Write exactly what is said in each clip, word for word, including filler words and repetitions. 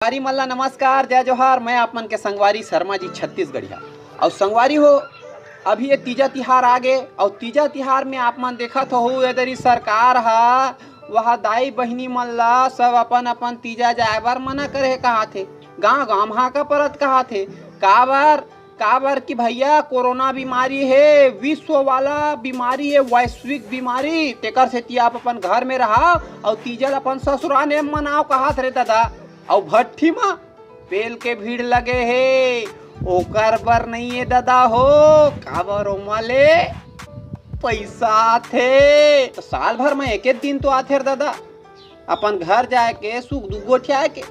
संगवारी मन ला नमस्कार, जय जोहार। मैं आप मन के संगवारी शर्मा जी छत्तीसगढ़िया। अउ संगवारी हो, अभी ये तीजा तिहार आ गे, अउ तीजा तिहार में आप मन देखत हो, ये दरी सरकार ह वह दाई बहिनी मन ला सब अपन अपन तीजा जाए बर मना करे हे कहाथे, गांव गांव हाका परत कहाथे। काबर? काबर कि भैया, कोरोना बीमारी हे, विश्व वाला बीमारी हे, वैश्विक बीमारी। तेकर सेती आप अपन घर में रहा अउ तीजा ल अपन ससुराने में मनाव कहात रे दादा। अउ भट्ठी म पेल के भीड़ लगे हे, ओकर बर नहीं हे दादा हो, काबर ओमा ले पैसा आथे। तो साल भर में एके दिन तो आथे रे दादा, अपन घर जाए के सुख दुख गोठियाए के,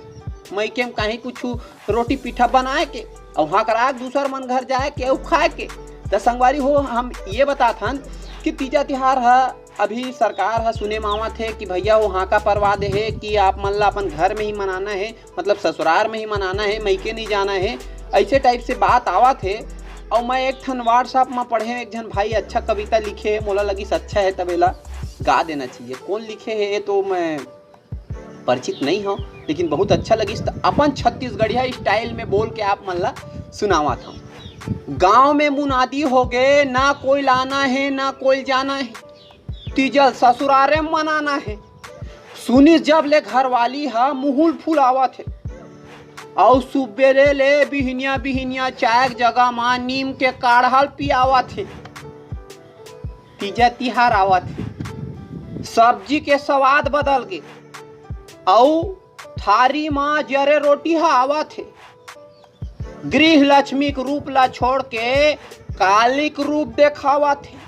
मइके में कहीं कुछ रोटी पीठा बनाए के, अउ वहाँ करा दूसर मन घर जाए के अउ खाए के। त संगवारी हो, हम ये बतात हन कि तीजा तिहार ह अभी सरकार ह सुने म आवत हे कि भैया हो हाका परवा दे हे कि आप मन ला अपन घर में ही मनाना हे, मतलब ससुरार में ही मनाना हे, मइके नहीं जाना हे, ऐसे टाइप से बात आवत हे। अउ मैं एक ठन WhatsApp म पढ़े, एक झन भाई अच्छा कविता लिखे, मोला लगिस अच्छा हे, तब एला गा देना चाहिए। कौन लिखे हे ये तो मैं परिचित नहीं हूँ, लेकिन बहुत अच्छा लगिस, त अपन छत्तीसगढ़िया स्टाइल में बोल के आप मन ला सुनावत हूँ। गांव में मुनादी हो गे, ना कोई लाना हे ना कोई जाना हे, तीजल ससुरारे में मनाना हे। सुनिस जब ले घरवाली ह मुहुल फुलावत हे, अउ सुबेरे ले बिहनिया बिहनिया चाय के जगह म नीम के काढ़ल पियावत हे। तीजा तिहार आवत हे, सब्जी के स्वाद बदल गे, अउ थारी म जरे रोटी ह आवत हे। गृह लक्ष्मी के रूप ला छोड़ के काली के रूप देखावत हे।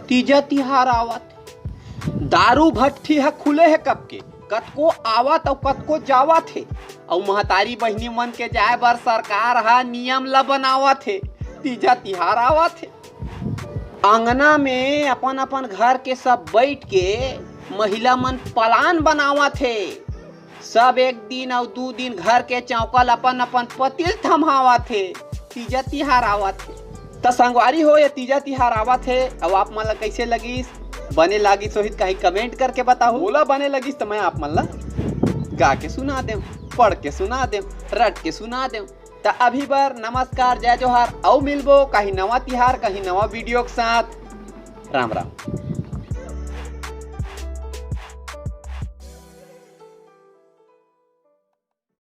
तीजा तिहार आवत हे, दारू भट्ठी ह खुले हे कब के, कतको आवत अउ कतको जावत हे, अउ महतारी बहिनी मन के जाए बर सरकार ह नियम ला बनावत हे। तीजा तिहार आवत हे, अंगना में अपन अपन घर के सब बैठ के महिला मन प्लान बनावत हे। सब एक दिन अउ दू दिन घर के चौकल अपन अपन पति ल थम्हावत हे। तीजा तिहार आवत हे। त संगवारी हो, ये तीजा तिहार आवत हे, अउ आप मन ला कइसे लगिस? बने लागिस होही त कहीं कमेंट करके बताहू। मोला बने लगिस त मैं आप मन ला गा के सुना देव, पढ़ के सुना देव, रट के सुना देव। त अभी बर नमस्कार, जय जोहार, अउ मिलबो कहीं नवा तिहार, कहीं नवा वीडियो के साथ। राम राम।